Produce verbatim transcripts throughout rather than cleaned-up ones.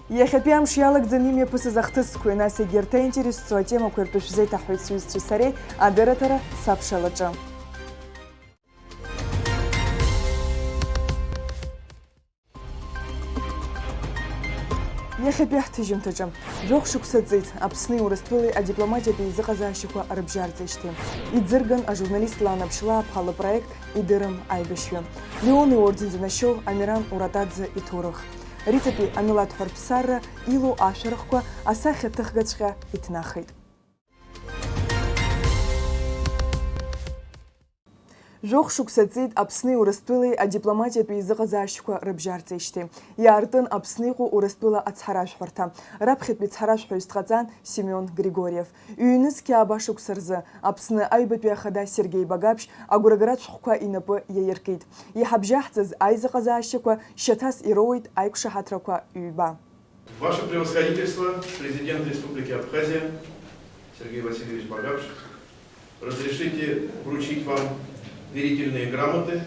Иахьатәи амш иалагӡаны имҩаԥысыз ахҭысқәеи, нас егьырҭ аинтересцәоу атемақәеи ртәы шәзеиҭаҳҳәоит сҩызцәеи сареи адырраҭара сабшалаҿы. Иахьатәи ҳҭыжьымҭаҿы. Жәохә шықәса ҵит Аԥсни Урыстәылеи адипломатиатә еизыҟазаашьақәа рыбжьарҵеижьҭеи. Иӡырган ажурналист Лана Ԥшьлааԥҳа лыпроект Идырым аибашьҩы. Леон иорден занашьоу Амиран Уратаӡе иҭоурых. Риҵатәи амилаҭ ҳәарԥсарра илоу ашәарахқәа асахьаҭыхгаҵәҟьа иҭнахит. Жәохә шықәса ҵит Аԥсни Урыстәылеи адипломатиатә еизыҟазаашьақәа рыбжьарҵеижьҭеи. Иаартын Аԥсны иҟоу Урыстәыла ацҳаражәҳәарҭа. Раԥхьатәи цҳаражәҳәаҩыс дҟаҵан Семион Григориев. Ҩнызқь ааба шықәса рзы Аԥсны аҩбатәи ахада Сергеи Багаԥшь агәрагаратә шәҟәқәа инапы иаиркит. Иҳабжьаҳҵаз аизыҟазаашьақәа шьаҭас ироуеит аиқәшаҳаҭрақәа ҩба. Ваше превосходительство, президент Республики Абхазия Сергей Васильевич Багапш, разрешите вручить вам верительные грамоты,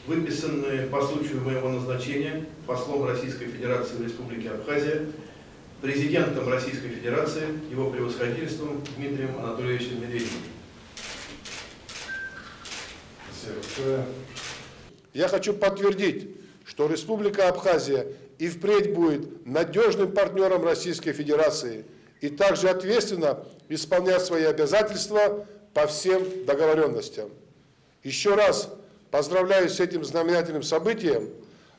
выписанные по случаю моего назначения послом Российской Федерации в Республике Абхазия, президентом Российской Федерации, его превосходительством Дмитрием Анатольевичем Медведевым. Спасибо большое. Я хочу подтвердить, что Республика Абхазия и впредь будет надежным партнёром Российской Федерации и также ответственно исполнять свои обязательства по всем договорённостям. Ещё раз поздравляю с этим знаменательным событием,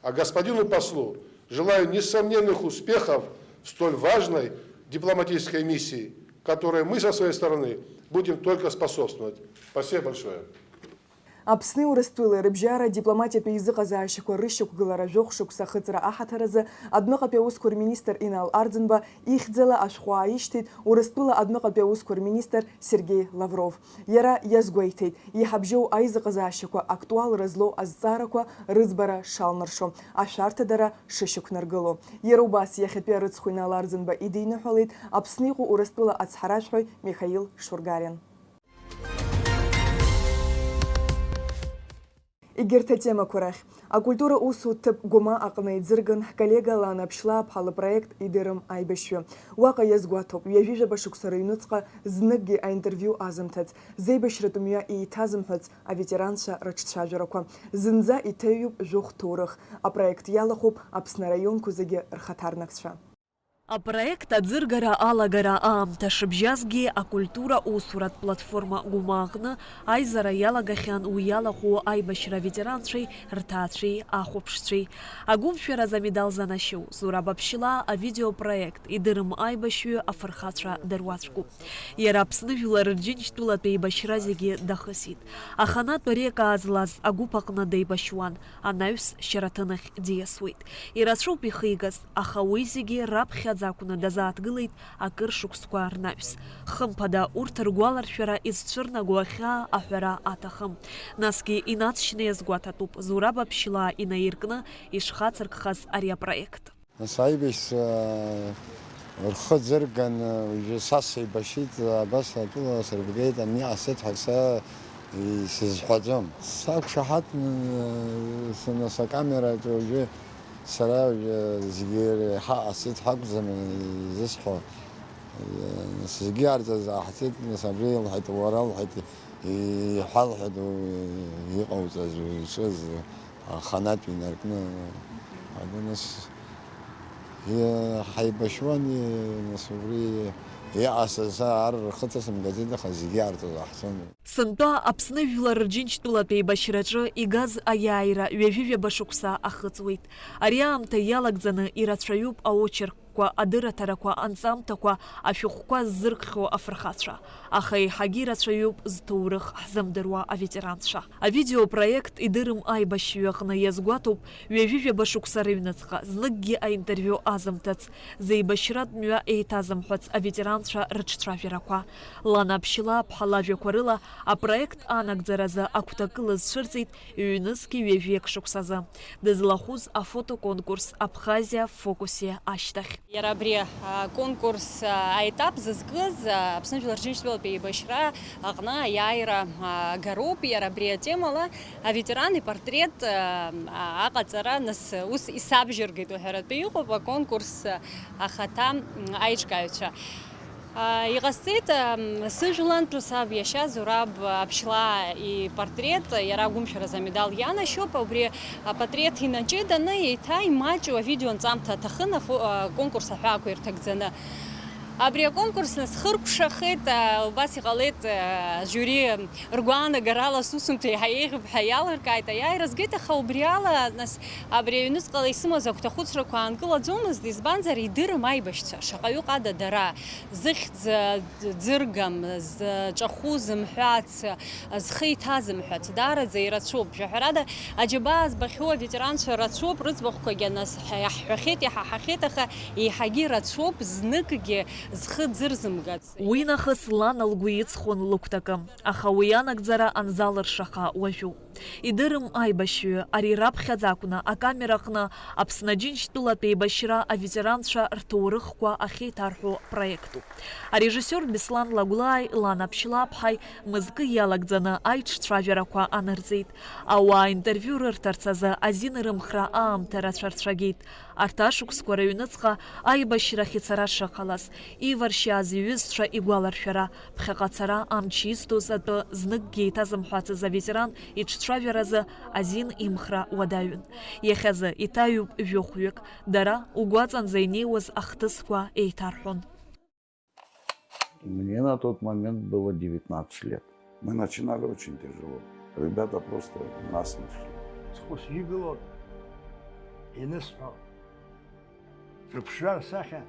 а господину послу желаю несомненных успехов в столь важной дипломатической миссии, которой мы со своей стороны будем только способствовать. Спасибо большое. Аԥсни Урыстәылеи рыбжьара адипломатиатә еизыҟазаашьақәа рышьақәгылара жәохә шықәса ахыҵра аҳаҭыр азы адәныҟатәи аусқәа рминистр Инал Арӡынба ихьӡала ашәҟәы ааишьҭит Урыстәыла адәныҟатәи аусқәа рминистр Сергеи Лавров. Иара иазгәеиҭеит, иҳабжьоу аизыҟазаашьақәа актуалра злоу азҵаарақәа рыӡбара шалнаршо, ашәарҭадара шышьақәнаргыло. Иара убас иахьатәи арыцхә Инал Арӡынба идиныҳәалеит Аԥсны иҟоу Урыстәыла ацҳаражәҳәаҩ Михаил Шургарин. Егьырҭ атемақәа рахь. Акультура усу ҭыԥ Гәама аҟны иӡырган ҳколлега Лана Ԥшьлааԥҳа лыпроект Идырым аибашьҩы. Уаҟа иазгәаҭоуп, ҩажәижәаба шықәса рыҩныҵҟа зныкгьы аинтервиу азымҭац, зеибашьратә мҩа еиҭазымҳәац аветеранцәа рыҿцәажәарақәа. Зынӡа иҭаҩуп жәохә ҭоурых. Апроект иалахәуп Аԥсны араионқәа зегьы рхаҭарнакцәа. Апроект аӡыргара алагара аамҭа шыбжьазгьы, акультура усуратә платформа Гәыма аҟны аизара иалагахьан уи иалахәу аибашьра аветеранцәеи рҭаацәеи ахәаԥшцәеи. Агәымшәараз амедал занашьоу Зураб Аԥшьлаа авидеопроект Идырым аибашьҩы афырхацәа дыруаӡәкуп. Иара Аԥсны жәлар Рџьынџьтәылатә еибашьра зегьы дахысит. Аханатә река злаз агәыԥ аҟны деибашьуан. Анаҩс Шьараҭынахь диасуеит. Ирацәоуп ихигаз, аха уи зегьы раԥхьаӡа акәны дазааҭгылеит акыр шықәсқәа рнаҩс. Хымԥада, урҭ ргәаларшәара изцәырнаго ахьаа аҳәара аҭахым. Насгьы инаҵшьны иазгәаҭатәуп Зураб Аԥшьлаа инаиркны ишхацыркхаз ари апроект. Нас аибашьцәа рхы ӡырган, уажәы са сеибашьит, абас атәыла сырбгеит, ани ҟасҵеит ҳәа са исызҳәаӡом. Сақәшаҳаҭны сынас акамераҿы уажәы сара уажәы зегьы реиҳа ҟасҵеит ҳәа акәӡам изысҳәо. Нас зегьы иаарҵаз ҟаҳҵеит, нас абри лҳәеит, уара лҳәеит, иҳәа лҳәеит, уи иҟауҵаз, уи иҿыз. Аханатә инаркны, ага, нас, иа-, ҳаибашьуан, и-, нас, убри иҟасҵаз, ар рхы ҭасымгаӡеит, аха зегьы аарҵәаӡа ҳцон. Сынтәа Аԥсны Жәлар Рџьынџьтәылатә еибашьраҿы игаз аиааира ҩажәижәаба шықәса ахыҵуеит. Ари аамҭа иалагӡаны ирацәаҩуп аочерк. Кәа адырраҭарақәа, анҵамҭақәа, ашәҟәқәа ззыркхьоу афырхацәа. Аха еиҳагьы ирацәаҩуп зҭоурых ҳзымдыруа аветеранцәа. Авидеопроект Идырым аибашьҩы аҟны иазгәаҭоуп, ҩажәижәаба шықәса рыҩныҵҟа зныкгьы аинтервиу азымҭац, зеибашьратә мҩа еиҭазымҳәац аветеранцәа рыҿцәажәарақәа. Лана Ԥшьлааԥҳа лажәақәа рыла, апроект анагӡаразы агәҭакыла зцәырҵит ҩнызқьи ҩажәи акы шықәсазы дызлахәыз афотоконкурс Абхазиа в фокусе ашьҭахь. Иара абри аконкурс аетап зызкыз Аԥсны Жәлар Рџьынџьтәылатә еибашьра аҟны аиааира агароуп. Иара абри атемала аветеран ипортрет аҟаҵара, нас ус исабжьыргеит уҳәаратәы иҟоуп аконкурс ахаҭа аиҿкааҩцәа. Иҟасҵеит, сыжәлантәи саб иашьа Зураб Аԥшьлаа ипортрет, иара агәымшәаразы амедал ианашьоуп. Убри апатреҭ инаҷыданы, еиҭа имаҷу авидеонҵамҭа аҭахын, афо-, аконкурс аҳәаақәа ирҭагӡаны. Абри аконкурс нас хыркәшахеит, убас иҟалеит, ажиури ргәаанагарала сусумҭа еиҳа еиӷьуп ҳәа иалыркааит, аиааира згеит, аха убри ала, нас, абри аҩныҵҟала исымаз агәҭахәыцрақәа аанкылаӡомызт, избанзар, идырым аибашьцәа, шаҟаҩы ҟада дара, зыхьӡ ӡыргам, зҿахәы зымҳәац, зхы иҭазымҳәац, даараӡа ирацәоуп. Жәаҳәарада, аџьабаа збахьоу аветеранцәа рацәоуп, рыӡбахәқәагьы нас ҳәа-, иаҳҳәахьеит, иҳаҳахьеит, аха еиҳагьы ирацәоуп зныкгьы зхы ӡырзымгац. Уи нахыс лан лгәы иҵхон лыгәҭакы, аха уи анагӡара анзалыршаха уажәоуп. Идырым аибашьҩы, ари раԥхьаӡа акәны акамера аҟны Аԥсны Аџьынџьтәылатә еибашьра аветеранцәа рҭоурыхқәа ахьеиҭарҳәо проектуп. Арежиссиор Беслан Лагәлааи лан Аԥшьлаԥҳаи мызкы иалагӡаны аиҿцәажәарақәа анырҵеит. Ауаа интервиу рырҭарц азы азин рымхра аамҭа рацәа рцәагеит. Арҭ ашықәсқәа рыҩныҵҟа аибашьрахь ицара шыҟалаз, иваршьааз иҩызцәа игәаларшәара, ԥхьаҟа ацара амч изҭоз атәы зныкгьы иҭазымҳәацыз аветеран иҿцәажәаразы азин имхра уадаҩын. Иахьазы иҭаҩуп жәохәҩык, дара угәаҵанӡа инеиуаз ахҭысқәа еиҭарҳәон. Мне на тот момент было девятнадцать лет. Мы начинали очень тяжело. Ребята просто насмерть шли. Схәы сжьы гылоуп, ианысҳәо, рыԥшра рсахьа.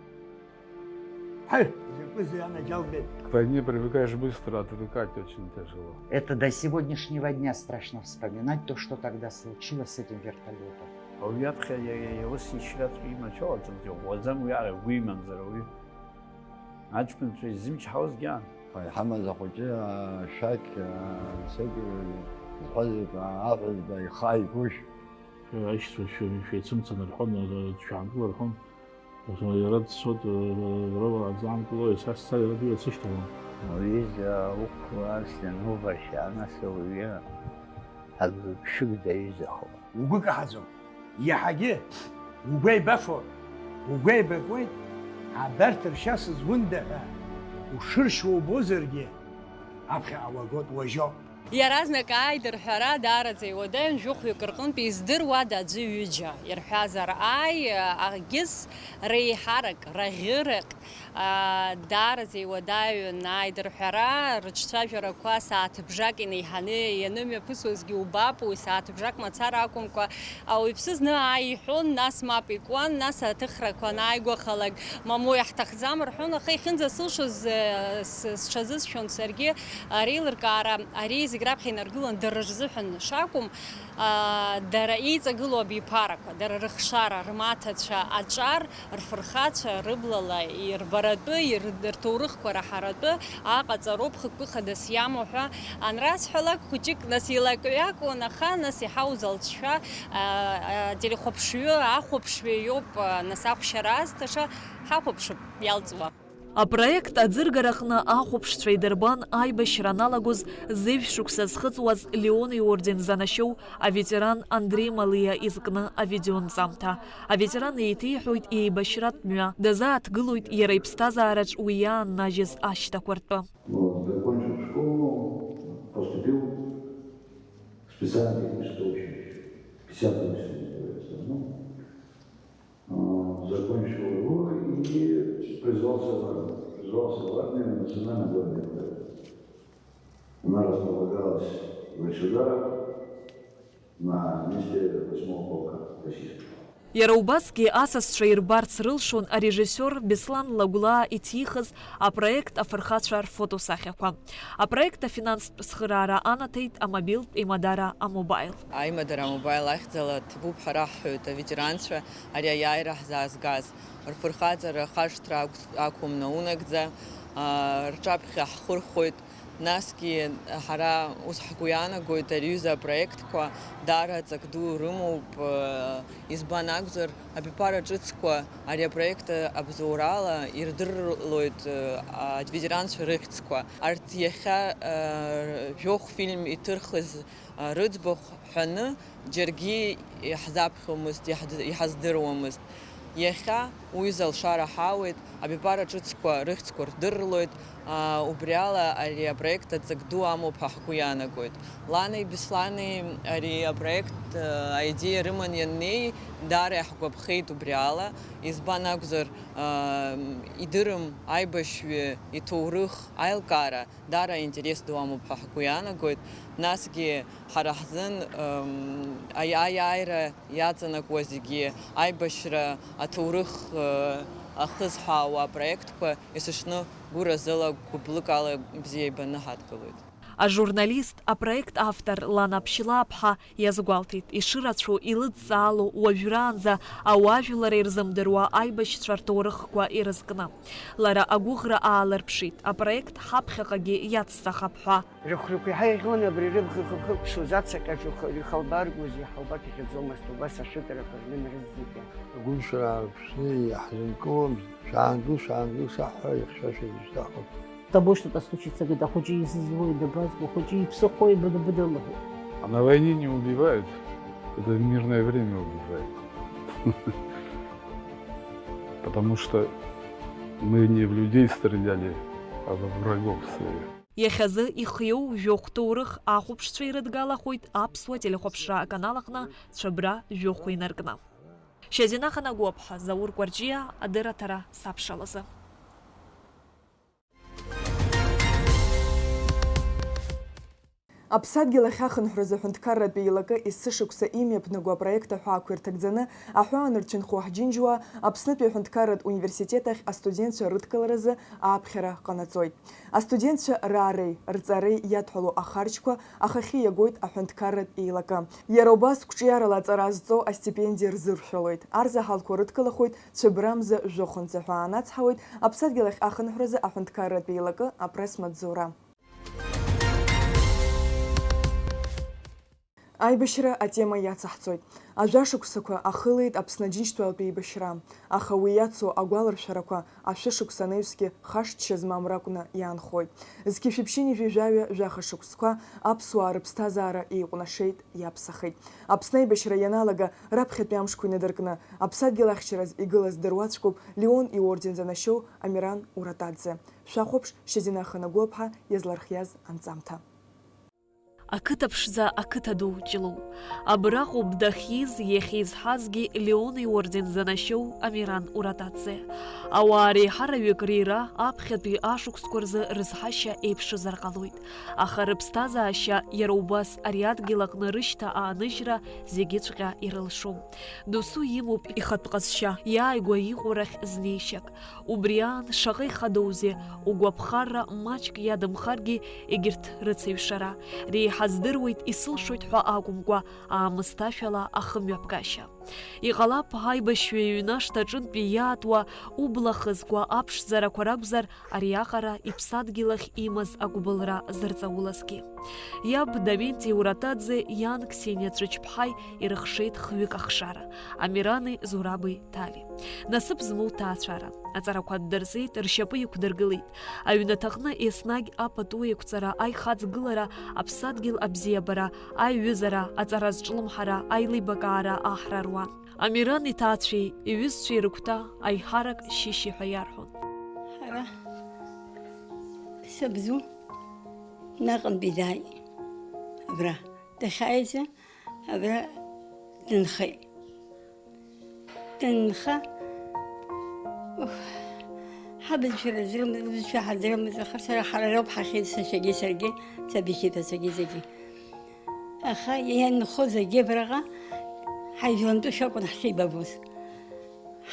Ҳаи, закәызеи анаџьалбеит? К войне привыкаешь быстро, отвыкать очень тяжело. Это до сегодняшнего дня страшно вспоминать то, что тогда случилось с этим вертолётом. Ауаҩы иаԥхьа иа-, иа-, иа-, ус ишьра имацәоу аҿы иӷәӷәаӡам, уи ара игәы имамзар ауаҩы. Аҷкәынцәа иззымчҳауазгьы аан. Иҳамаз ахәыҷы, ашәақь, ансеиқәырҩы, зҳәаз еиԥш, аҳәызба ихы ааигәышә. Аишьцәа шәы-, шәеицымцан рҳәон, шәаанкыла рҳәон. Иара дцоит, р-, р-, р-, аӡы аанкыло, еиҭа сцар, иара дыҩуа дсышьҭалон. Уҩыза уқәларц данубашьа, нас ауаҩы агыгшәыг даҩызахоит. Угәы каҳаӡом. Иаҳагьы угәеибафоит, угәеибакуеит, абарҭ ршьа сызунда ҳәа ушыршьуа убозаргьы, аԥхьаҟа уагоит, уажьоуп. Иаразнак ааидырҳәара даараӡа иуадаҩын, жәохәҩык рҟынтә издыруада аӡәы ҩыџьа ирҳәазар, ааи, агьыс реиҳарак, раӷьырак, аа, даараӡа иуадаҩын ааидырҳәара, рыҿцәажәарақәа сааҭыбжак инеиҳаны ианымҩаԥысуазгьы убап, уи сааҭыбжак мацара акәымкәа, ауаҩԥсы зны ааи иҳәон, нас мап икуан, нас аҭыхрақәа анааигәахалак, мамоу, иаҳҭахӡам рҳәон, аха иахьынӡасылшоз, э, с-, сҽазысшәон саргьы, ареилыркаара, ари зегь раԥхьа инаргылан дара рзыҳәан шакәым, аа, дара еиҵагылоу абиԥарақәа, дара рыхшара, рмаҭацәа аҿар, рфырхацәа рыблала ирбаратәы, ир-, рҭоурыхқәа раҳаратәы аҟаҵароуп хықәкы хадас иамоу ҳәа анрасҳәалак, хәыҷык нас илак-ҩакуан, аха нас иаҳа узалҵшәа, а, ателехәаԥшҩы, ахәаԥшҩы иоуп, а, нас ахәшьара азҭаша, ҳахәаԥшып иалҵуа. Апроект аӡыргараҟны ахәаԥшцәа идырбан аибашьра аналагоз зежә шықәса зхыҵуаз Леон иорден занашьоу аветеран Андреи Малиа изкны авидеонҵамҭа. Аветеран еиҭеиҳәоит еибашьратә мҩа, дазааҭгылоит иара иԥсҭазаараҿ уи иааннажьыз ашьҭақәа ртәы. Вот, закончил школу, поступил в специальное техническое училище. Пятьдесят восемь называется, ну, а, закончил его и призвался в армию. Призвался в армию Национальной гвардии Украины. Она располагалась в Ачагарах, на месте восьмого полка российского. Иара убасгьы асасцәа ирбарц рылшон арежиссиор Беслан Лагәлаа иҭихыз апроект афырхацәа рфотосахьақәа. Апроект афинанстә цхыраара анаҭеит амобилтә имадара амобаил. Аимадара амобаил ахьӡала ҭабуп ҳәа раҳҳәоит аветеранцәа ари аиааира ҳзаазгаз. Рфырхаҵара хашҭра ақә-, ақәым наунагӡа, аа, рҿаԥхьа ҳхырхәоит. Насгьы ҳара ус ҳгәы иаанагоит, ари аҩыза апроектқәа даара ҵак ду рымоуп, избан акәзар, абиԥара ҿыцқәа ари апроект абзоурала ирдырлоит, а, аветеранцәа рыхьӡқәа. Арҭ иахьа, а, жәохә фильм иҭырхыз, а, рыӡбахә ҳәаны џьаргьы иаҳзаԥхьомызт, иаҳд-, иҳаздыруамызт. Иахьа уи залшара ҳауеит, абиԥара ҿыцқәа рыхьӡқәа рдырлоит, аа, убри ала ари апроект аҵак ду амоуп ҳәа ҳгәы иаанагоит. Ланеи Беслани ари апроект, аа, аидеиа рыман ианнеи, даара иаҳгәаԥхеит убри ала, избан акәзар, аа, идырым аибашьҩы иҭоурых аилкаара, даара аинтерес ду амоуп ҳәа ҳгәы иаанагоит. Насгьы ҳара ҳзын, м, аи-, аиааира иаҵанакуа зегьы, аибашьра аҭоурых, ы, ахызҳәаауа апроектқәа есыҽны гәыразыла, гәыблыкала бзиа ибаны ҳадгылоит. Ажурналист, апроект автор Лана Ԥшьлаԥҳа иазгәалҭеит, ишырацәоу илыдҵаало уажәраанӡа ауаажәлар ирзымдыруа аибашьцәа рҭоурыхқәа ирызкны. Лара агәыӷра аалырԥшит, апроект ҳаԥхьаҟагьы иацҵахап ҳәа. Рыхәрақәа иаҳа иӷьон абри рыбӷа хықәкшоз ацаҟьаҿ ух-, ихалбаргозеи, ҳаубак ихьӡомызт, убас ашәытәрақәа рнын рызегьы. Агәымшәара аарԥшны иаҳзынкыломызт, шәаангыл, шәаангыл, саҳ ҳәа ихьшәашәа дышьҭаҳхуан. Тобой что-то случится, говорит, ахәыҷы изызуеи дабазбо, ахәыҷы иԥсыхәои быда-быда лҳәеит. А на войне не убивают, это в мирное время убивают. Потому что мы не в людей стреляли, а во врагов своих. Иахьазы ихиоу жәохә ҭоурых ахәаԥшцәа ирыдгалахоит аԥсуа телехәаԥшра аканал аҟны цәыббра жәохә инаркны. Шьазина Ханагәаԥҳа, Заур Кәарҷиа, адырраҭара сабшалазы. Аԥсадгьыл ахь ахынҳәразы аҳәынҭқарратә еилакы есышықәса имҩаԥнаго апроект аҳәаақәа ирҭагӡаны аҳәаа анырцәынхо ҳџьынџьуаа Аԥснытәи аҳәынҭқарратә университет ахь астудентцәа рыдкыларазы ааԥхьара ҟанаҵоит. Астудентцәа раареи рҵареи иадҳәалоу ахарџьқәа ахахьы иагоит аҳәынҭқарратә еилакы. Иара убас қәҿиарала аҵара азҵо астипендиа рзыршәалоит. Арзаҳалқәа рыдкылахоит цәыббрамза жәохәынӡа ҳәа аанацҳауеит Аԥсадгьыл ахь ахынҳәразы аҳәынҭқарратә еилакы апресс-маҵзура. Аибашьра атема иацаҳҵоит. Ажәашықәсақәа ахылеит Аԥсны Аџьынџьтәылатә еибашьра, аха уи иацу агәаларшәарақәа ашәышықәса анаҩсгьы хашҭшьа змам ракәны иаанхоит. Зқьи шәиԥшьынҩажәи жәаҩа жәаха шықәсқәа аԥсуаа рыԥсҭазаара еиҟәнашеит, иаԥсахеит. Аԥсны аибашьра ианалага, раԥхьатәи амшқәа инадыркны, аԥсадгьыл ахьчараз игылаз дыруаӡәкуп Леон иорден занашьоу Амиран Уратаӡе. Шәахәаԥш, Шьазина Ханагәаԥҳа иазлархиаз анҵамҭа. Ақыҭа ԥшӡа, ақыҭа ду Ҷлоу. Абраҟоуп дахьиз, иахьизҳазгьы Леон иорден занашьоу Амиран Уратаӡе. Ауаа реиҳараҩык рира аԥхьатәи ашықәсқәа рзы рызҳашьа еиԥшызар ҟалоит. Аха рыԥсҭазаашьа иара убас ари адгьыл аҟны рышьҭа ааныжьра зегьыҵәҟьа ирылшом. Досу имоуп ихатә ҟазшьа, иааигәа иҟоу рахь знеишьак. Убри аан шаҟа ихадоузеи, угәаԥхарра маҷк иадамхаргьы, егьырҭ рыцеиҩшара. Реиҳа здыруеит исылшоит ҳәа акәымкәа, аамысҭашәала ахымҩаԥгашьа. Иҟалап, аибашьҩы иҩнашҭа аҿынтәи иаатуа убла хызкуа аԥшӡарақәа ракәзар, ариаҟара иԥсадгьыл ахь имаз агәыбылра зырҵаулазгьы. Иаб Давенти Уратаӡе, иан Ксениа Цәыҷԥҳаи ирыхшеит хҩык ахшара, Амирани Зураби Ҭали. Насыԥ змоу ҭаацәара. Аҵарақәа ддырҵеит, ршьапы иқәдыргылеит. Аҩнаҭаҟны еснагь апату еиқәҵара, аихаҵгылара, аԥсадгьыл абзиабара, аиҩызара, аҵара зҿлымҳара, аилибакаара аҳра руан. Амиран иҭаацәеи иҩызцәеи рыгәҭа аиҳарак шьышьи ҳәа иарҳәон. Ҳара сабду наҟынтәи дааит. Абра дахьааиз абра дынхеит. Дынха, ух, ҳабызшәа рыздыруамызт, рыбызшәа ҳаздыруамызт, аха сара ҳара роуп ҳахьиз, сашьагьы саргьы, сабиԥшьи ԥацәагьы зегьы. Аха ианхоз зегьы абраҟа ҳаижәлантәышәа акәын ҳшеибабоз.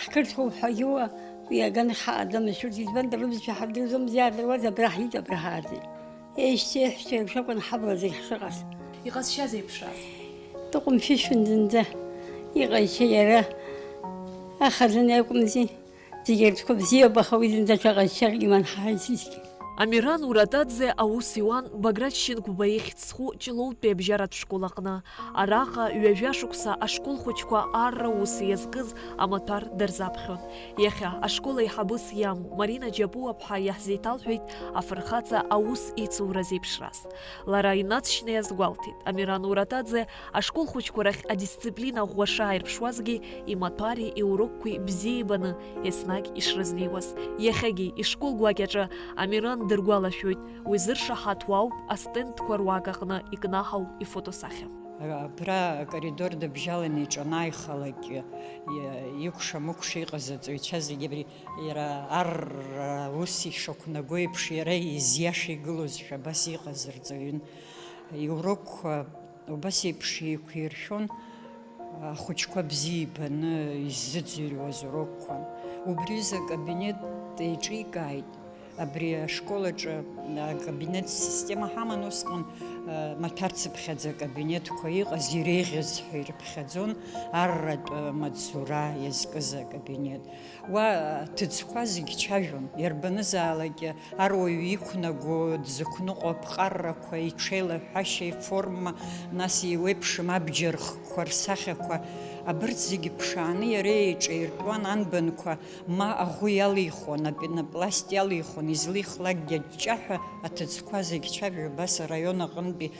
Ҳқырҭуп ҳәагьы уа, уи аганахь ҳаҟаӡамызт, урҭ избанда рыбызшәа ҳардырӡомызт, иаадыруаз абра ҳиит, абра ҳаардеит. Еишьцәеи еҳәшьцәеи ршәакәын ҳабла зегь ҳшыҟаз. Иҟазшьазеи иԥшааз? Дыҟәымшәышәын зынӡа. Иҟазшьа иара ахазын акәымзи. Зегь ртәқәа бзиоуп, аха уи зынӡа ҽа ҟазшьак иман ҳаизизгьы. Амиран Уратаӡе аус иуан Баграт Шьынқәба ихьӡ зху Ҷлоутәи абжьаратә школ аҟны. Араҟа ҩажәа шықәса ашкол хәыҷқәа арра ус иазкыз амаҭәар дырзаԥхьон. Иахьа ашкол аиҳабыс иамоу Марина Џьапуаԥҳа иаҳзеиҭалҳәеит афырхаҵа аус ицура зеиԥшраз. Лара инаҵшьны иазгәалҭеит, Амиран Уратаӡе ашкол хәыҷқәа рахь адисциплина ӷәӷәа шааирԥшуазгьы, имаҭәари иурокқәеи бзиа ибаны еснагь ишрызнеиуаз. Иахьагьы ишкол гәакьаҿы Амиран дыргәалашәоит, уи зыршаҳаҭуа ауп астендқәа руак аҟны икнаҳау ифотосахьа. Абра акоридор дыбжьаланы иҿанааихалак, икәша-мыкәша иҟаз аҵаҩцәа зегьы абри иара ар ус ишақәнаго еиԥш, иара изиаша игылозшәа абас иҟаз рҵаҩын. Иурокқәа убас еиԥш еиқәиршәон, ахәыҷқәа бзиа ибаны иззыӡырҩуаз урокқәан. Убри изы акабинет еиҿикааит. Абри ашкол аҿы акабинет система ҳаман усҟан, маҭәарцыԥхьаӡа акабинетқәа иҟаз иреиӷьыз ҳәа ирыԥхьаӡон, арратә маҵзура иазкыз акабинет. Уа аҭыӡқәа зегь цәажәон, иарбанызаалак аруаҩы иқәнаго, дзықәныҟәо аԥҟаррақәа, иҽеилаҳәашьа, иформа, нас еиуеиԥшым абџьар хкқәа рсахьақәа, абырҭ зегь ԥшааны иара еиҿаиртәуан анбанқәа, ма аӷәы иалихуан, апенопласт иалихуан, излихлакгьы аҷҷаҳәа аҭыӡқәа зегь цәажәо, абас араион аҟынтәи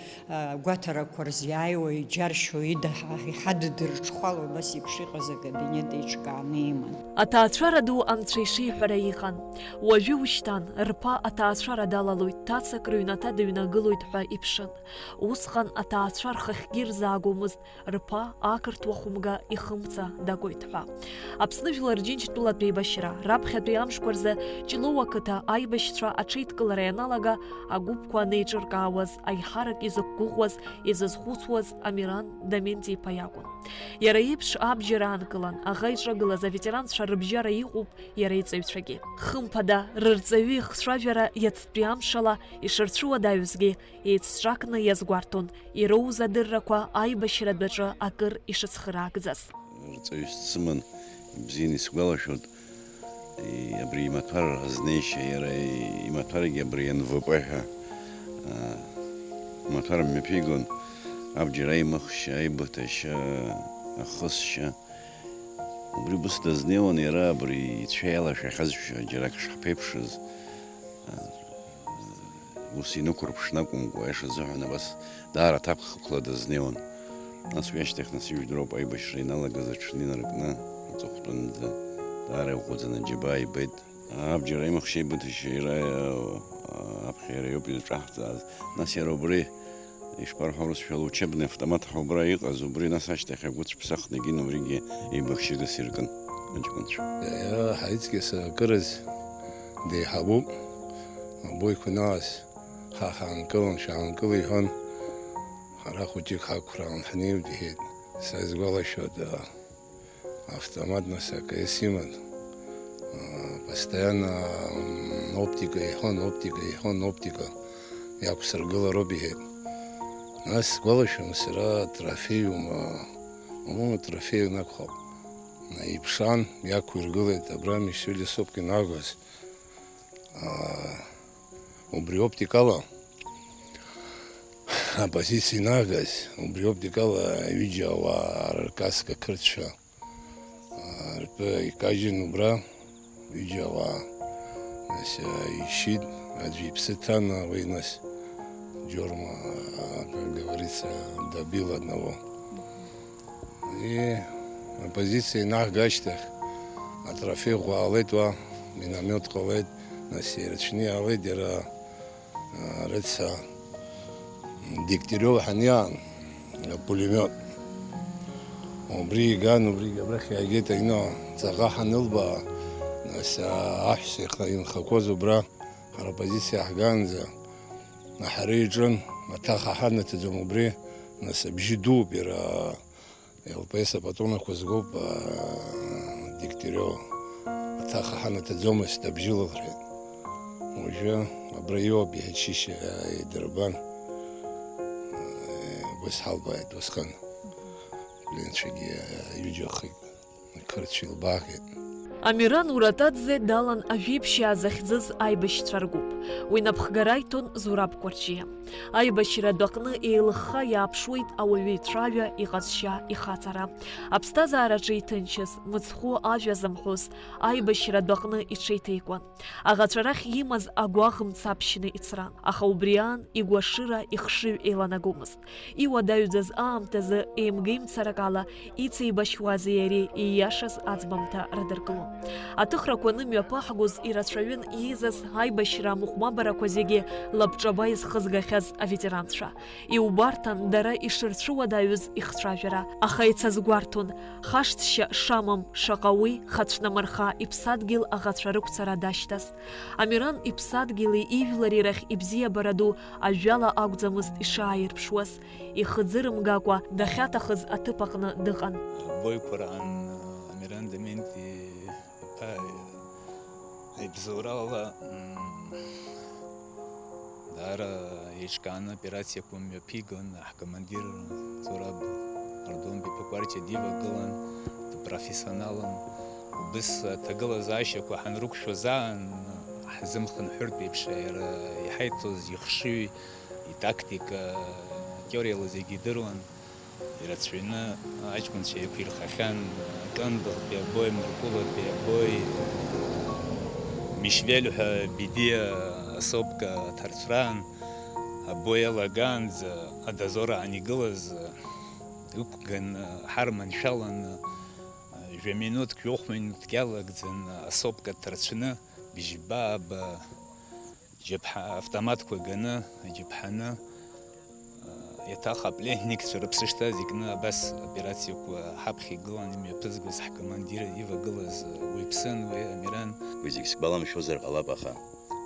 гәаҭарақәа рзы иааиуа, иџьаршьо, ида-, иҳадыдырҽхәало, убас еиԥш иҟаз акабинет еиҿкааны иман. Аҭаацәара ду анцәа ишиҳәара иҟан. Уажәы ушьҭан, рԥа аҭаацәара далалоит, ҭацак рыҩнаҭа дыҩнагылоит ҳәа иԥшын. Усҟан аҭаацәа рхахьгьы рзаагомызт, рԥа ақырҭуа хәымга ихымца дагоит ҳәа. Аԥсны Жәлар Џьынџьтәылатә еибашьра раԥхьатәи амшқәа рзы Ҷлоу ақыҭа аибашьцәа аҽеидкылара ианалага, агәыԥқәа анеиҿыркаауаз, аиҳарак изықәгәыӷуаз, изызхәыцуаз Амиран Доменти-иԥа иакәын. Иара иеиԥш абџьар аанкылан, аӷа иҿагылаз аветеранцәа рыбжьара иҟоуп иара иҵаҩцәагьы. Хымԥада, рырҵаҩы ихцәажәара иацтәи амшала ишырцәуадаҩызгьы еицҿакны иазгәарҭон, ироуз адыррақәа аибашьратә аҿы акыр ишыцхыраагӡаз. Рҵаҩыс дсыман, ибзианы исгәалашәоит, и-, абри имаҭәар азнеишьа, иара и-, имаҭәаргьы абри Н В П ҳәа, а, имаҭәар мҩаԥигон, абџьар аимыхшьа, аибыҭашьа, ахысшьа. Убри убыс дазнеиуан иара абри ицәа иалашәахьазшәа џьарак шҳаԥеиԥшыз, а, ус инықәырԥшны акәымкәа, аиаша азыҳәан абас даара аҭак хықәла дазнеиуан. Нас уи ашьҭахь, нас ижәдыруоуп, аибашьра иналагаз аҽны инаркны аҵыхәтәанӡа даара иӷәӷәаӡаны аџьабаа ибеит. Абџьар аимыхшьа аибыҭашьа иара, а, аԥхьа иара иоуп изҿаҳҵааз. Нас иара убри, ишԥарҳәо урысшәала, учебный автомат ҳәа убра иҟаз, убри нас ашьҭахь агәыцә ԥсахны егьин убригьы еибашьыгас иркын аҷкәынцәа. Иара ҳаицкьаса акыраз деиҳабуп. Абоиқәа нас ҳа ҳаанкылан, шәаанкыл иҳәон. Ҳара хәыҷык ҳақәраан ҳнеиуеит иҳәеит. Са исгәалашәоит, автомат нас А К С иман. А, постоянно, м, оптика иҳәон, оптика иҳәон, оптика иақәсыргылароуп иҳәеит. Нас сгәалашәом сара, трофеиума, по-моему, трофеиун акәхап. Наиԥшаан, иақәиргылеит абра Мишьу Лесопкин иаагаз. А, убри оптикала апозициа инаагаз, убри оптикала ҩыџьа ауаа ркаска қырҭшәа, а, ртәы икажьын убра, ҩыџьа ауаа, нас, а, ишьит, аӡәы иԥсы ҭан, а, уи нас Џьорма, а, как говорится, добил одного. И апозициа инахга ашьҭахь, атрофеи ӷәӷәа ҟалеит уа, миномет ҟалеит, нас ирацәаны иаауеит иара, а, рыца Дегтярев ҳаниаан, апулемиот. Убри иган, убригь абрахь иаагеит аҩны, ҵаҟа ҳанылба, нас, а, аҳәса иха-, инхақәоз убра, ҳара апозициа ҳгаанӡа, аҳара иаҿын, аҭак ҳанаҭаӡом убри, нас абжьы дууп иара, Л П С апатронақәа згоуп, аа, Дегтярев. Аҭак ҳанаҭаӡомызт, абжьы лылҳәеит. Уажәы абра иоуп иҳаччышьа, аа, идырбан. Убас ҳалбааит усҟан. Пленцәагьы, аа, ҩыџьа ахи-, қырҭцәа илбаагеит. Амиран Уратаӡе далан ажәеиԥшьаа захьӡыз аибашьцәа ргәыԥ. Уи напхгара иҭон Зураб Кәарҷиа. Аибашьратә аҟны еилыхха иааԥшуеит ауаҩы ицәажәа, иҟазшьа, ихаҵара. Аԥсҭазаараҿы иҭынчыз, мыцхәы ажәа зымҳәоз, аибашьратә аҟны иҽеиҭеикуан. Аӷацәа рахь имаз агәаӷ мцаԥшьны ицран, аха убри аан игәашыра, ихшыҩ еиланагомызт. Иуадаҩӡаз аамҭазы еимгеимцарак ала ицеибашьуази иареи ииашаз аӡбамҭа рыдыркылон. Аҭыхрақәа анымҩаԥаҳгоз ирацәаҩын еизаз аибашьра амыҟәмабарақәа зегьы лабҿаба изхызгахьаз аветеранцәа. Иубарҭан дара ишырцәыуадаҩыз ихцәажәара, аха еицазгәарҭон, хашҭшьа шамам, шаҟа уи хацәнамырха иԥсадгьыл аӷацәа рықәцара дашьҭаз. Амиран иԥсадгьыли ижәлари рахь ибзиабара ду ажәала акәӡамызт ишааирԥшуаз, ихы ӡырымгакәа дахьаҭахыз аҭыԥ аҟны дыҟан. Абоиқәа раан Амиран Дементи иԥа ибзоурала, м, даара еиҿкааны операциақәа мҩаԥигон. Ҳкомандир Зураб Ардон-иԥа Кәарҷиа дивагылан, дпрофессионалын. Убыс аҭагылазаашьақәа ҳанрықәшәоз аан, ҳзымхынҳәыртә еиԥш, иара иҳаиҭоз ихшыҩ, итактика, атеориала зегьы идыруан. Ирацәаҩны аҷкәынцәа еиқәирхахьан, Кындыӷтәи абои, Мыркәылатәи абои, Мишвель ҳәа Бедиа асопка аҭарцәраан, абои алагаанӡа адозор аан игылаз ықәган, ҳарманшәалан, жәа минуҭк, жәохә минуҭк иалагӡан асопка ҭарцәны, бжьба-ааба џьаԥҳа, автоматқәа ганы, аџьаԥҳаны, еиҭах апленникцәа рыԥсы шҭаз икны абас операциақәа ҳаԥхьа игылан имҩаԥызгоз ҳкомандир ивагылаз уаҩԥсын уи Амиран. Уи зегь сгәаламшәозар ҟалап, аха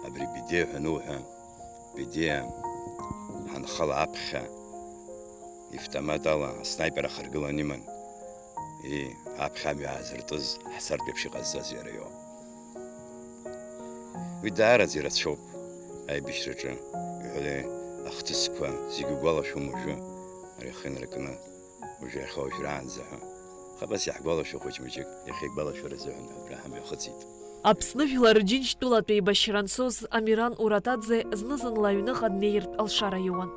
абри Бедиа ҳәа ануҳәа, Бедиа ҳанхала аԥхьа ифтомат ала аснайпер ахаргылан иман. Ии, аԥхьа амҩа аазыртыз ҳцартә еиԥш иҟазҵаз иара иоуп. Уи даараӡа ирацәоуп аибашьраҿы, иҳәалеи, ахҭысқәа зегьы угәалашәом уажәы, ари ахы инаркны, уажәы иахьа уажәраанӡа ҳәа. Аха абас иаҳгәалашәо хәыҷ-мыҷык, иахьа игәалашәара азыҳәан абра ҳамҩахыҵит. Аԥсны жәлар Рџьынџьтәылатә еибашьра анцоз Амиран Уратаӡе зны-зынла аҩныҟа днеиртә алшара иуан.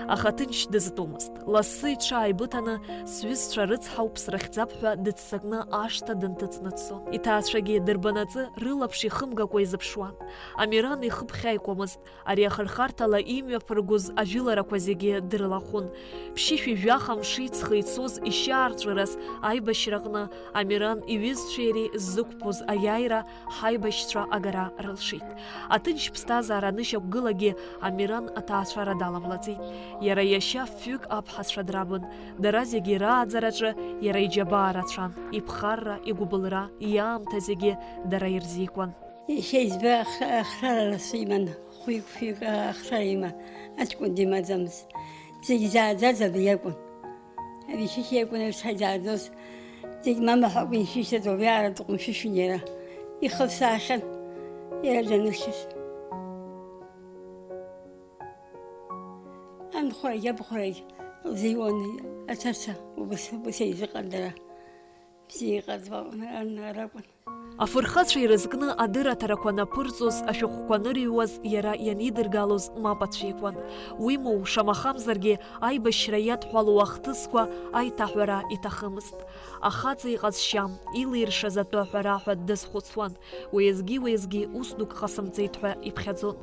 Аха ҭынч дызтәомызт. Лассы иҽааибыҭаны, сҩызцәа рыцҳауп, срыхьӡап ҳәа дыццакны ашҭа дынҭыҵны дцон. Иҭаацәагьы дырбанаҵы рылаԥш ихымгакәа изыԥшуан. Амиран ихы ԥхьаикуамызт. Ари ахырхарҭала имҩаԥыргоз ажәыларақәа зегьы дрылахәын. Ԥшьышәи жәаха мши ҵхы ицоз ишьаарҵәыраз аибашьраҟны Амиран иҩызцәеи иареи ззықәԥоз аиааира ҳаибашьцәа агара рылшеит. Аҭынч ԥсҭазаара анышьақәгылагьы Амиран аҭаацәара даламлаӡеит. Иара иашьа фҩык аԥҳацәа драбын, дара зегьы рааӡараҿы иара иџьабаа рацәан, иԥхарра, игәыбылра, иаамҭа зегьы дара ирзикуан. Иахьа избо ахра-, ахрара лассы иман, хәҩык-фҩык ахрара има, аҷкәын димаӡамызт. Зегь зааӡаз абри иакәын. Абри шьышь иакәын, аҩсҭаа изааӡоз. Зегь мамаҳәа акәын ишьышьҭаз, убриаҟара дыҟәымшәышәын иара. Ихылсаахьан иара даныхьыз. Анхәрагь абхәрагь лзиуан, аҭаца убыс, убыс еизыҟан дара. Бзиа иҟаӡам аҟны, ан-, аракәын. Афырхацәа ирызкны адырраҭарақәа анаԥырҵоз, ашәҟәқәа анырыҩуаз иара ианидыргалоз мап ацәикуан. Уимоу, шамахамзаргьы, аибашьра иадҳәалоу ахҭысқәа аиҭаҳәара иҭахымызт. Ахаҵа иҟазшьа, илиршаз атәы аҳәара ҳәа дазхәыцуан. Уеизгьы-уеизгьы ус дук ҟасымҵеит ҳәа иԥхьаӡон.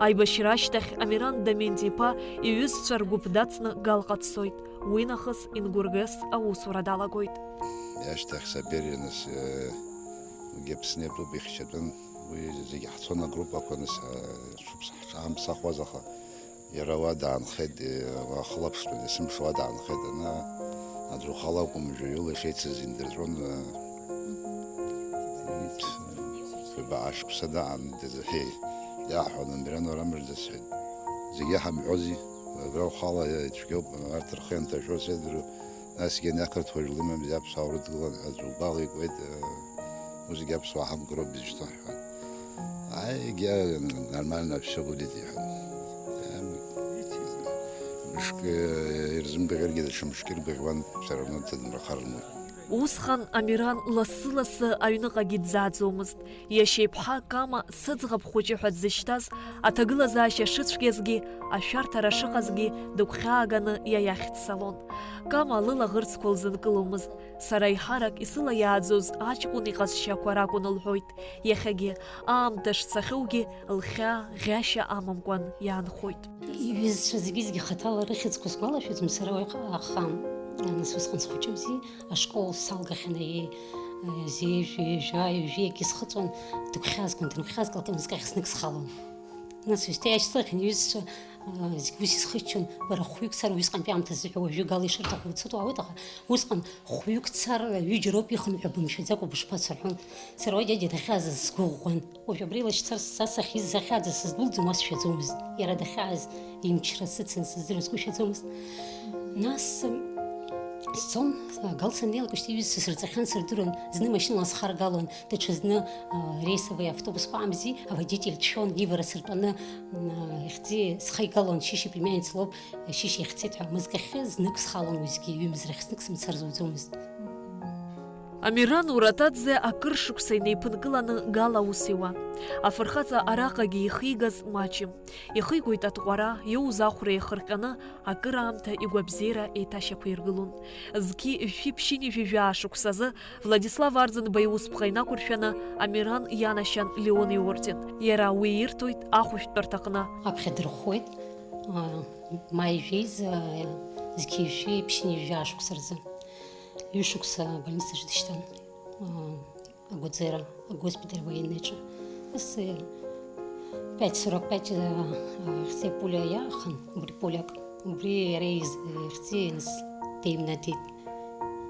Аибашьра ашьҭахь Амиран Доменти-иԥа иҩызцәа ргәыԥ дацны Галҟа дцоит. Уи нахыс Ингургес аусура далагоит. Иашьҭахь Сабери, нас, э, уигьы Аԥсны иатәуп, ихьчатәын. Уи зегьы ҳцон агруппақәа, нас, э, шықәса ҳҽаамԥсахуаз, аха иара уа даанхеит, э, уа хылаԥшҩы, есымша уа даанхеит, ана аӡә ухала акәым, жәаҩыла ишеицыз индырҵәон, э, ҩба ашықәса даан, дызҳәеи, иаҳҳәон, Амиран, уара мыжда, сҳәеит. Зегьы ҳамҳәози, абра ухала, э, цәгьоуп, арҭ рхы ианҭашәо сеидру, насгьы ани ақырҭуа жәлымамзи аԥсуаа урыдгылан ҳәа аӡә угәала икуеит, э, усгьы аԥсуаа ҳамгароуп изышьҭоу ҳҳәон. Ааи, егьа нормально, всё будет, иҳәон. Мышкы, э, ирзымгәаӷьыргьы даҽа мышкы иргәаӷьуан, всё равно дҭадмырхарын уи. Усҟан Амиран лассы-лассы аҩныҟагьы дзааӡомызт. Иашьа иԥҳа Кама сыӡӷаб хәыҷы ҳәа дзышьҭаз, аҭагылазаашьа шыцәгьазгьы, ашәарҭара шыҟазгьы дыгәхьааганы иа иахь дцалон. Кама лылаӷырӡқәа лзынкыломызт. Сара еиҳарак исылаиааӡоз аҷкәын иҟазшьақәа ракәын лҳәоит. Иахьагьы аамҭа шцахьоугьы лхьаа ӷьашьа амамкәан иаанхоит. Иҩызцәа зегьы-зегьы хаҭала рыхьӡқәа сгәалашәаӡом сара уаҟа, аха, нас, усҟан схәыҷымзи, ашкол салгахьан, аиеи, зежә, ҩажәа, ҩажәи акгьы схыҵуан, дыгәхьаазгон, дыгәхьаазгалак, мызкахь знык схалон. Нас ҩысҭаа иашьцылахьан иҩызцәа, зегь ус исхыччон, бара хәҩык цар, усҟантәи аамҭазы ҳәа уажәы гала ишырҭаху уцоит, уаауеит, аха усҟан хәҩык цар ҩыџьа роуп ихынҳәуа бымшәаӡакәа бышԥацо рҳәон. Сара уа дадиа дахьааз сгәыӷуан. Уажә абри илашьцар са сахьиз захьааза сыздәылҵуам, уа сшәаӡомызт. Иара дахьааз имчра сыцын сыздыруаз сгәы шәаӡомызт. Нас, м, сцон, гал саннеилак, шьҭа иҩызцәа сырҵахьан, сырдыруан. Зны машьынала схаргалон, даҽазны, а, рейсовый автобусқәа амзи, аводитель дшәон, ивара сыртәаны, м, а, ихьӡи схаигалон, шьышьи племянница лоуп, шьышьи ихьӡеит ҳәа, мызкахьы знык схалон уеизгьы, ҩымз рахь знык сымцар зуӡомызт. Амиран Уратаӡе акыр шықәса инеиԥынкыланы Гала аус иуан. Афырхаҵа араҟагьы ихигаз маҷым. Ихигоит атҟәара, иоуз ахәра иахырҟьаны, акыраамҭа игәабзиара еиҭашьақәиргылон. Зқьи жәшәи ԥшьынҩажәи жәаа шықәсазы Владислав Арӡынба иусԥҟа инақәыршәаны Амиран ианашьан Леон иорден. Иара уи ирҭоит ахәышәтәырҭаҟны. Аԥхьа дырхәуеит, а, маи жәеиза, а, зқьи жәшәи ԥшьынҩажәи жәаа шықәса рзы. Ҩышықәса абольницаҿы дышьҭан, а, агәаӡера, агоспиталь военныйҿы. Нас, э, пять сорок пять, э, э, ихьӡи пулиа иаахан, убри пулиак, убри иара из-, ихьӡи, нас, деимнадеит.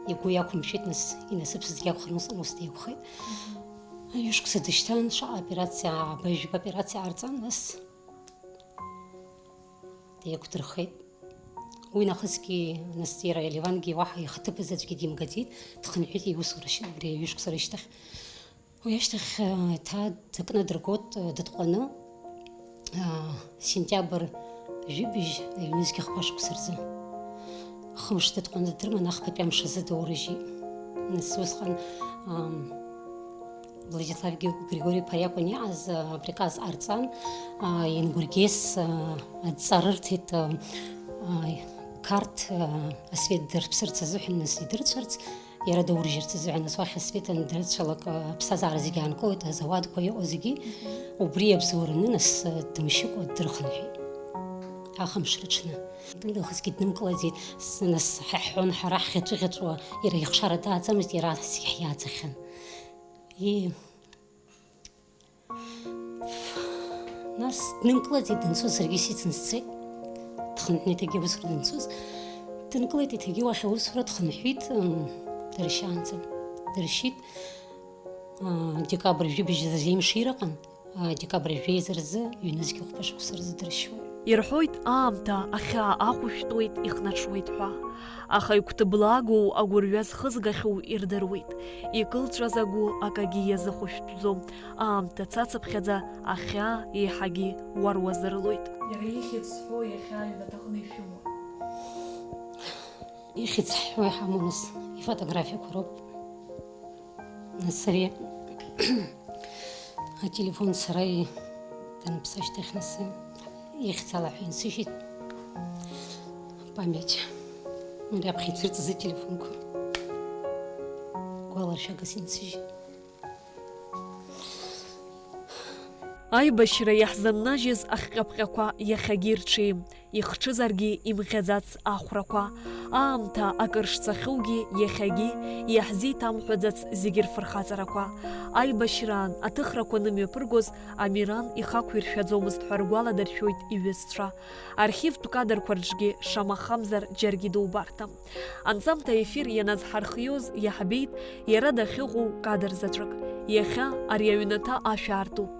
Игәы иақәымшәеит, нас, инасыԥсызгьы акәхарын, ус, ус деиқәхеит. Ҩышықәса дышьҭан, шаҟа операциа, абаҩжәба операциа ҟарҵан, нас, деиқәдырхеит. Уи нахысгьы, нас, иара Левангьы уаҳа ихаҭыԥыз аӡәгьы димгаӡеит, дхынҳәит иусура шьа-, убри аҩышықәса рышьҭахь. Уи ашьҭахь, э, еиҭа дыкны дыргоит, э, дытҟәаны, э, сентиабр жәибжь, ҩнызқь хԥа шықәса рзы. Хымш дытҟәаны дырман, ахԥатәи амш азы даурыжьит. Нас усҟан, ам, Владислав Гео-, Григори-иԥа иакәын иааз, а, априказ ҟарҵан, а, иангәыргьес, а, адҵа рырҭеит, а, а, Қарҭ, а, асвет дырԥсырц азыҳәан, нас идырцәарц, иара даурыжьырц азыҳәан, нас уахь асвет андрыцәалак, а, аԥсҭазаара зегьы аанкылоит, азауадқәа иҟоу зегьы, мгм, убри иабзоураны, нас, а, дымшьыкәа дырхынҳәит. Ахымш рыҽны. Днахысгьы днымкылаӡеит, с-, нас ҳаҳәон ҳара ҳӷьаҵәыӷьаҵәуа, иара ихшара дааӡамызт, иара зегь ҳиааӡахьан. Ии. Нас днымкылаӡеит данцоз, саргьы сицын сцеит. Дхынҳәны еиҭагьы аусура данцоз. Дынкылеит еиҭагьы уахь аусура, дхынҳәит, м, дыршьаанӡа. Дыршьит, а, декабрь жәибжь азы еимшира ыҟан, а, декабрь жәеиза рзы, ҩнызқь хәба шықәса рзы дыршьуеит. Ирҳәоит, аамҭа ахьаа ахәышәтәуеит, ихнаҽуеит ҳәа. Аха игәҭыблаагоу агәырҩа зхызгахьоу ирдыруеит. Икылҵәаз агәы акагьы иазыхәышәтәӡом. Аамҭа цацыԥхьаӡа ахьаа еиҳагьы уаруазырлоит. Иара ихьӡ зҳәо иахьа аҩнаҭаҟны ишәымоу? Ихьӡ ҳҳәо иҳамоу нас ифотографиақәа роуп. Нас ари ателефон сара даныԥсы ашьҭахь, нас ихьӡ ала ҳәа инсыжьит. Память. Ари аԥхьа ицәырҵыз ателефонқәа. Гәаларшәагас инсыжьит. Аибашьра иаҳзыннажьыз ахҟьаԥҟьақәа иахьагьы ирҽеим, ихҽызаргьы имӷьаӡац ахәрақәа. Аамҭа акыр шцахьоугьы, иахьагьы иаҳзеиҭамҳәаӡац зегьы рфырхаҵарақәа. Аибашьраан аҭыхрақәа нымҩаԥыргоз Амиран ихақәиршәаӡомызт ҳәа ргәаладыршәоит иҩызцәа. Архивтә кадрқәа рҿгьы шамахамзар џьаргьы дубарҭам. Анҵамҭа аефир ианазҳархиоз иаҳбеит иара дахьыҟоу кадр заҵәык. Иахьа ари аҩнаҭа ашә аартуп.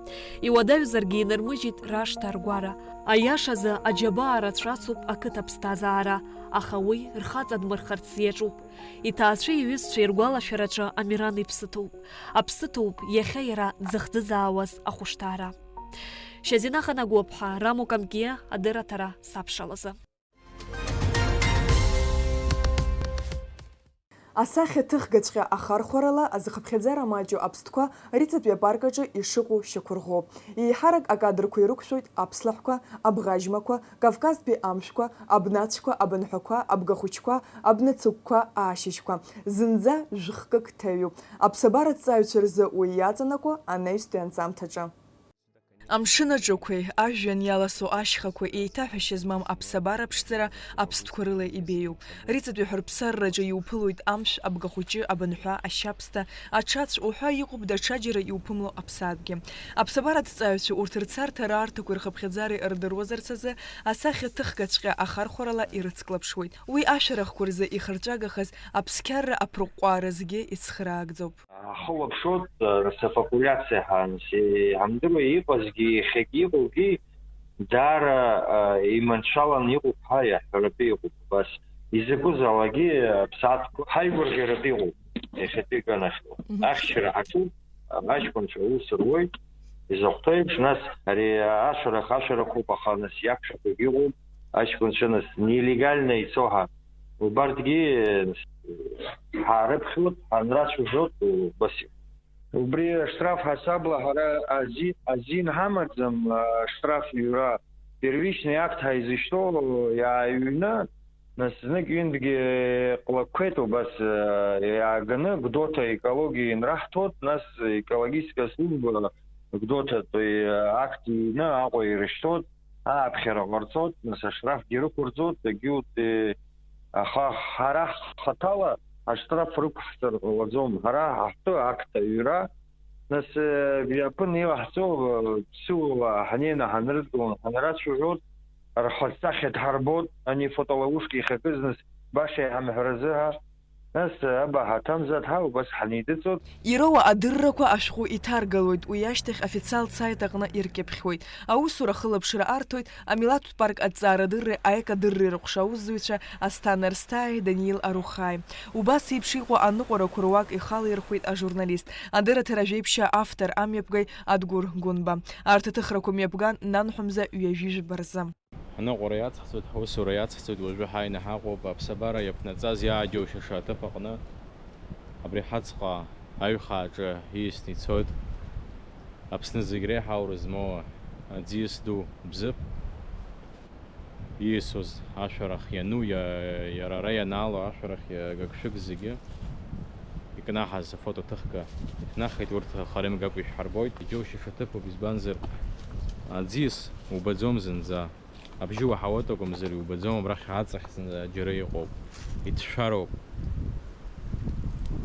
Иуадаҩзаргьы инырмыжьит рашҭа аргәара. Аиашазы, аџьабаа рацәацуп ақыҭа ԥсҭазаара, аха уи рхаҵа дмырхарц иаҿуп. Иҭаацәеи иҩызцәеи ргәалашәараҿы Амиран иԥсы ҭоуп. Аԥсы ҭоуп иахьа иара дзыхӡыӡаауаз ахәышҭаара. Шьазина Ханагәыԥҳа, Рамо Камкиа, адырраҭара сабшалазы. Асахьа ҭыхгаҵәҟьа ахархәарала азхыԥхьаӡара маҷу аԥстәқәа Риҵатәи апарк аҿы ишыҟоу шьақәырӷәӷәоуп. Еиҳарак акадрқәа ирықәшәоит аԥслаҳәқәа, абӷаџьмақәа, Кавказтәи амшәқәа, абнацәқәа, абынҳәақәа, абгахәыҷқәа, абнацыгәқәа, аашьыжьқәа. Зынӡа жәхкык ҭаҩуп. Аԥсабаратә ҵааҩцәа рзы уи иаҵанакуа анаҩстәи анҵамҭаҿы. Амшын аҿықәеи, ажәҩан иаласу ашьхақәеи еиҭаҳәашьа змам аԥсабара ԥшӡара аԥстәқәа рыла ибеиоуп. Риҵатәи ҳәарԥсарраҿы иуԥылоит амшә, абгахәыҷы, абынҳәа, ашьабсҭа, аҽацә уҳәа иҟоуп даҽаџьара иуԥымло аԥсадгьы. Аԥсабаратә ҵааҩцәа урҭ рцарҭа, раарҭақәеи рхыԥхьаӡареи рдыруазарц азы асахьа ҭыхгаҵәҟьа ахархәарала ирыцклаԥшуеит. Уи ашәарахқәа рзы ихырҵәагахаз аԥсқьарра аԥырҟәҟәаара зегьы ицхраагӡоуп. Ҳахылаԥшуеит, нас, апопулиациа ҳәа, нас, иҳамдыруа иҟазгьы, иахьагьы иҟоугьы даара, а, иманшәаланы иҟоуп ҳәа иаҳҳәаратәы иҟоуп, убас. Изакәызаалакгьы, а, ԥсаатәқәа ҳаигәырӷьаратәы иҟоуп, иахьатәи иганахьоу. Мгм. Ахьчара ҳаҿуп, а, аҷкәынцәа аус руеит, изахәҭоу еиԥш, нас, ари ашәарах ашәарахоуп, аха, нас, иақәшәақәагьы ыҟоуп, аҷкәынцәа, нас, нелегально ицо ҳәа. Убарҭгьы ҳаарыԥхьоит, ҳанрацәажәоит, убас иҟоуп. Убри аштраф ҳасабла ҳара ази-, азин ҳамаӡам, аштраф иҩра. Первичный акт ҳаизышьҭоу иааҩны, нас знык-ҩынтәгьы ҟалақәеит убас, иааганы Гәдоуҭа аекологиа инраҳҭоит, нас екологическая служба Гәдоуҭатәи акт иҩны Аҟәа ирышьҭоит. Ааԥхьара ҟарҵоит, нас, аштрафгьы рықәырҵоит, егьиут, э, аха ҳара ҳхаҭала аштраф рықәҳҵар ҟалаӡом. Ҳара ҳаҳтәы акт аҩра, нас, э, абри аԥын илаҳҵо, э, ԥсыуала ҳнеины ҳанрыдгылон, ҳанрацәажәоз, рхаҿсахьа дҳарбоит, ани фотоловушка ихакыз, нас, баша иҳамҳәаразы ҳәа. Нас, аба ҳаҭамзар ҳәа убас ҳанидыҵоит. Ироуа адыррақәа ашәҟәы иҭаргалоит, уи ашьҭахь афициалтә саит аҟны иркьыԥхьуеит. Аусура ахылаԥшра арҭоит, амилаҭтә парк аҭҵаарадырреи аекадырреи рыҟәша аусзуҩцәа Асҭана Рсҭааи Даниил Арухааи. Убас еиԥш иҟоу аныҟәарақәа руак ихалаирхәеит ажурналист, адырраҭара ажәеиԥшьаа автор амҩаԥгаҩ Адгәыр Гәынба. Арҭ аҭыхрақәа мҩаԥган нанҳәа мза ҩажәи жәба рзы. Аныҟәара иацҳҵоит, ҳусура иацҳҵоит, уажәы ҳааины ҳаҟоуп аԥсабара иаԥнаҵаз иааџьоушьаша аҭыԥ аҟны. Абри ҳаҵҟа аҩхааҿы ииасны ицоит Аԥсны зегь реиҳа аурыс змоу аӡиас ду Бзыԥ. Ииасуаз ашәарах иану, иа-, иара ара ианаало ашәарах иа-, гыгшәыг зегьы икнаҳаз афотоҭыхга иҭнахит, урҭ хара имгакәа ишәҳарбоит. Иџьоушьаша ҭыԥуп, избанзар, аӡиас убаӡом зынӡа. Абжьы уаҳауеит акәымзар, иубаӡом, абрахь аҵахь зны џьара иҟоуп, иҭшәароуп.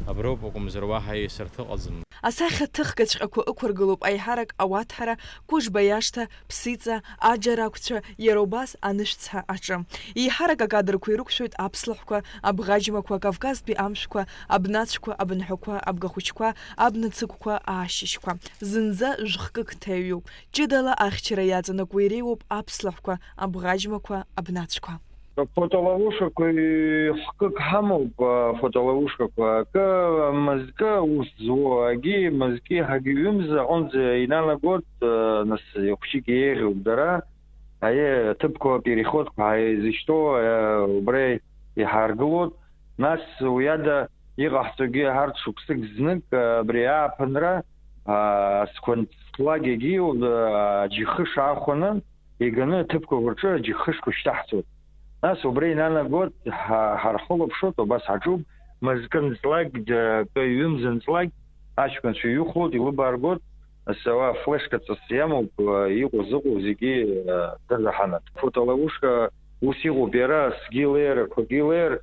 Аброуп акәымзар, уаҳа еисырҭ ыҟаӡам. Асахьа ҭыхгаҵәҟьақәа ықәыргылоуп аиҳарак ауаҭәҳара, Кәыжба иашҭа, Ԥсиҵа, Аџьарақәцәа, иара убас анышәцҳа аҿы. Еиҳарак акадрқәа ирықәшәоит аԥслаҳәқәа, абӷаџьмақәа, Кавказтәи амшәқәа, абнацәқәа, абынҳәақәа, абгахәыҷқәа, абнацыгәқәа, аашьыжьқәа. Зынӡа жәхкык ҭаҩуп. Ҷыдала ахьчара иаҵанакуа иреиуоуп аԥслаҳәқәа, абӷаџьмақәа, абнацәқәа. Фотоловушкақәа хкык ҳамоуп, а, фотоловушкақәа. Акы мызкы ус зуо, агьи мызкы ҳагьы ҩымз аҟынӡа инанагоит, а, нас хәҷык еиӷьуп дара. Аиеи, аҭыԥқәа, переходқәа ҳаизышьҭоу, а, убра иҳаргылоит. Нас уи ада иҟаҳҵогьы ҳарҭ шықәсык знык, а, абри ааԥынра, а, сқәынҵлагьагьы, а, џьхыш аахәаны, иганы аҭыԥқәа рҿы аџьхышқәа шьҭаҳҵоит. Нас убра инанагоит, ҳа-, ҳархылаԥшуеит, убас ҳаҿуп, мызкы нҵлак, д-, акы ҩымз нҵлак, аҷкәынцәа иҩыхәлоит, илыбааргоит, нас ауаа флешка ҵас иамоуп, иҟоу-зыҟоу зегьы, дырзаҳанаҭ. Фотоловушка ус иҟоуп, иара сгьы леир, ақәагьы леир,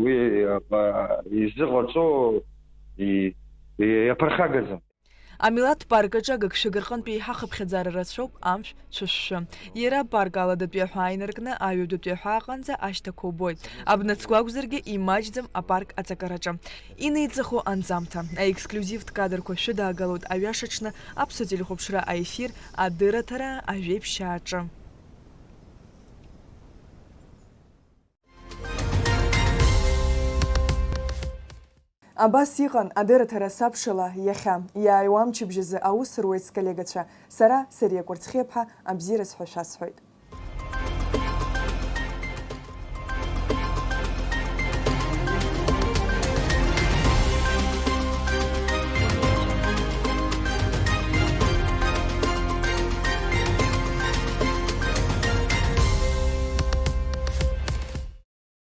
уи, изыҟаҵо, и-, и-, иаԥырхагаӡам. Амилаҭтә парк аҿы агыгшәыг рҟынтә еиҳа хыԥхьаӡара рацәоуп амшә цәышәшәы. Иара апарк аладатәи аҳәаа инаркны аҩадатәи аҳәаа аҟынӡа ашьҭақәа убоит. Абнацгәы акәзаргьы имаҷӡам апарк аҵакыраҿы. Инеиҵыху анҵамҭа. Аексклиузивтә кадрқәа шәыдаагалоит аҩашаҽны аԥсуа телехәаԥшра аефир адырраҭара ажәеиԥшьааҿы. Абас иҟан адырраҭара Сабшала иахьа. Иааиуа амчыбжь азы аус руеит сколлегацәа. Сара Сариа Кәарцхиаԥҳа абзиараз ҳәа шәасҳәоит.